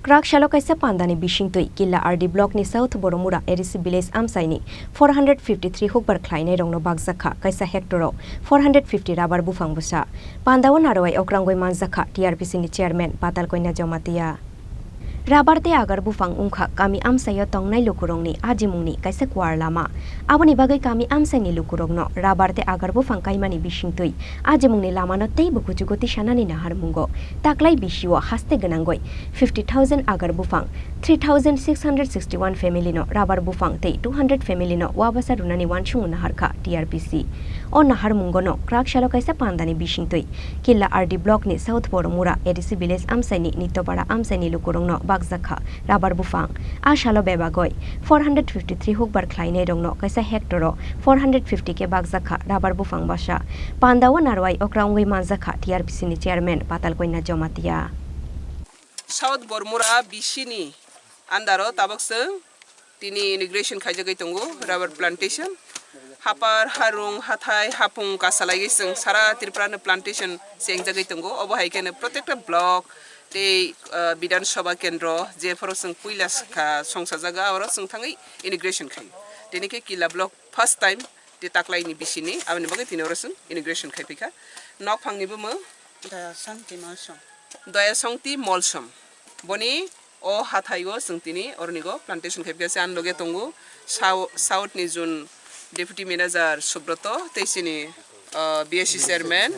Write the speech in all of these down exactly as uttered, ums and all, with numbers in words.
Kwrak salo kaisa pandani bisingtwi Killa R D block ni South Boromura A D C village amchaini four hundred fifty three hukbar khlainairokno bakjakha kaisa hectare o four hundred fifty rubber buphang bwsa. Pandao narwai okrangwi manjakha T R P C ni chairman Patal Koina Jamatia. Rubber tei agar buphang wngkha kami amchaio tongnai lukurokni ajimungni kaisa kuar lama. Aboni bagwi kami amchaini lukurokno rubber tei agar buphang kaimani bisingtwi ajimungni lamano teibo kuchugo tisanani naharmungo taklai bisio haste gwnangwi fifty thousand agar buphang, three thousand six hundred sixty one family no rubber buphang tei two hundred family no wabasa runani wansukmung naharkha T R P C. O naharmungono kwrak salo kaisa pandani bisingtwi Killa R D block ni South Boromura A D C village amchaini Nitopara amchaini lukurokno bakjakha rubber buphang. A salo bebagwi four hundred fifty three hukbar khlainairokno kaisa hectare o four hundred fifty khe bakjakha rubber buphang bwsa. Pandao narwai okra wngwi manjakha T R P C ni chairman Patal Koina Jamatia. South Bormura B C ni under o tabok chwng tini inauguration khaijagwi tongo rubber plantation. Hapar, harung, hathai, hapung kasalaiwi chwng sara Tripura no plantation chengjagwi tongo. Obo hai kheno protekta block tei, ah, Bidhan Sabha kendro jephoro chwng puila swkha songsajago, oro chwng thangwi inauguration khaio. Tini khe Killa block first time tei taklaini bisini, aboni bagwi tini oro chwng inauguration khai phaikha. Nokphangni bumung Dayashanti Molsom. Dayashanti Molsom. Boni o hathai o chwng tini oroni go plantation khai phaikha. Se ani loge tongo Sau-, South ni Zone Deputy Manager Subroto, tei chini, ah, B S C chairman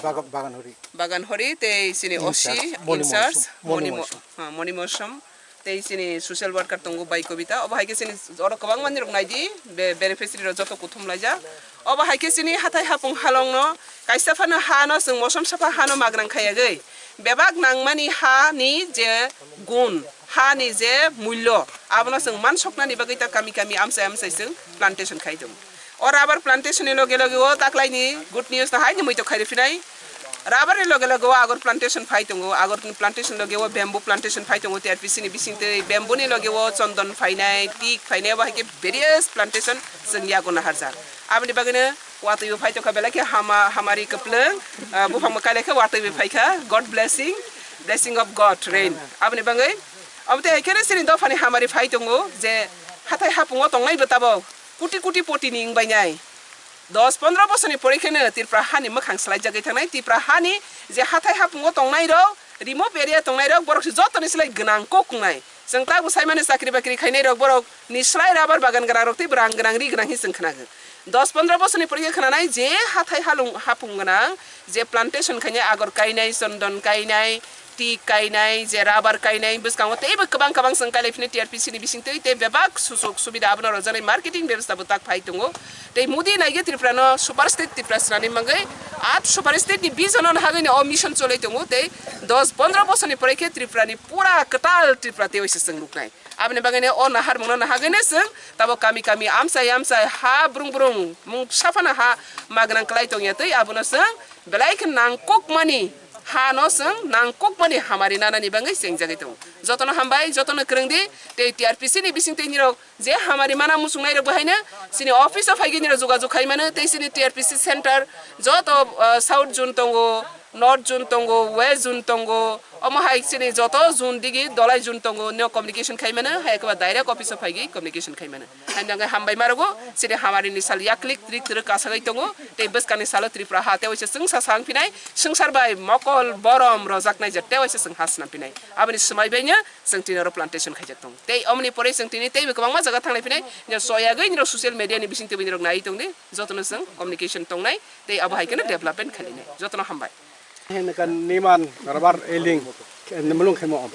Bagan, Bagan Hori. Bagan Hori, tei chini O C in charge, Moni in charge, Molsom. Moni Mo-, Molsom. Ah, Moni Molsom. Tei chini social worker tongo bai Kobita. Obo hai khe chini oro kwbangma nirok naidi, be-, beneficiary rok joto kuthum laijak. Obo hai khe chini hathai hapung halongno kaisa phano hano chwng mosom sapha hano magrang khayagwi bebak nangmani hani je gun, hani je mullo, abono chwng mansoknani bagwi ta kami kami amchai amchai chwng plantation khai tongo. O rubber plantation ni loge loge o taklaini good news no haino muitok khai rwphinai. Rubber ni loge loge o agar plantation phai tongo, agar plantation loge o bamboo plantation phai tongo, T R P C ni bising twi bamboo ni loge o chondon phainai, teak phainai, abo hai khe various plantation chwng yago naharjak. Aboni bagwino watwi bo phai tongkha, belai khe hama, hamari kwplwng, ah, buphang bo kailai khe watwi bo phaikha, God blessing, blessing of God, rain. Aboni bagwi, omo tei hai kheno chini dophani hamari phai tongo je hathai hapungo tongnai bo tabok. Kuti kuti poti ni wngbainai. Dos pondro bosorni pore kheno Tripura hani mwkhang swlaijagwi thangnai. Tripura hani je hathai hapungo tongnairok, remote area tongnairok, borok se jotoni slai gwnang kok wngnai. Chwng tabuk saimani chakri bakri khainairok, borok ni slai rubber bagan gwnangrok tei bwrang gwnang, ri gwnang hinwi chwng khnago. Dos pondro bosorni pore khe khnanai je hathai halung hapung gwnang, je plantation khainai, agor kainai, chondon kainai, teak kainai, je rubber kainai, bwskango teibo kwbang kwbang chwng kailai phini T R P C ni bising twi tei bebak sujuk subida abono rwjaknai marketing bebostha bo tak phai tongo. Tei Modi naigwi Tripura no super state Tripura swnani mangwi at super state ni vision no hagwi no o mission cholai tongo tei dos pondro bosorni pore khe Tripura ni pura kwtal Tripura tei waisa chwng nuknai. Aboni bagwi no o naharmung no nahagwi no chwng tabo kami kami amchai amchai ha brung brung mung saphana ha magnang kwlai tongya tei abono chwng belai khe nangkukmani ha no chwng nangkukmani hamari nanani bagwi chengjagwi tongo. Jotono hambai, jotono kwrwng di, tei T R P C ni bising tei nirok je hamari mana muchungnai rok bo haino chini office o phaigwi nirok jogajog khai mano tei chini T R P C center joto, ah, South Zone tongo, North Zone tongo, West Zone tongo, omo hai chini joto zone digi dolai zone tongo, nio communication khai mano, hai khe ba direct office o phaigwi communication khai mano. Haino hwnkhe hambai marogo, chini hamari ni sal yaklik trik twrwk kasagwi tongo, tei bwskang ni salo Tripura ha tei waisa chwngsa sa wng phinai, swngchar bai mokol borom rojaknai je tei waisa chwng ha swnam phinai. Aboni swmai bai no chwng tini oro plantation khaijak tongo. Tei omoni pore chwng tini teibo kwbangma jaga thanglai phinai, nio choyagwi nirok social media ni bising twibo nirok naiwi tongdi, jotono chwng communication tongnai, tei abo hai kheno development khalinai. Jotono hambai. Hene kan niman rabar eling, mulung khemo om.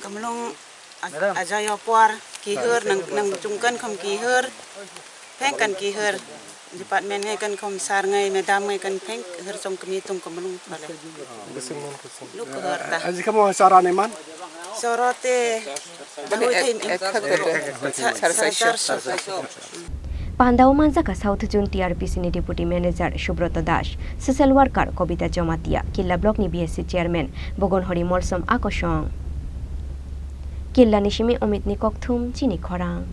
Kamlung aj-, ajayo por kihur nang, nang chungkan khom kihur, pengkan kihur, department ngai kan khom sar ngai madam ngai kan peng hur chong kami tung kamlung pale. Nuk kihur ta. Aji khemo sara niman. Sorote. Pandao manjakha South Zone T R P C ni Deputy Manager Subroto Das, Social Worker Kobita Jamatia, Killa Block ni B S C Chairman Bogonhori Molsom Akosong. Killa ni simi Omit ni kokthum chini khorang.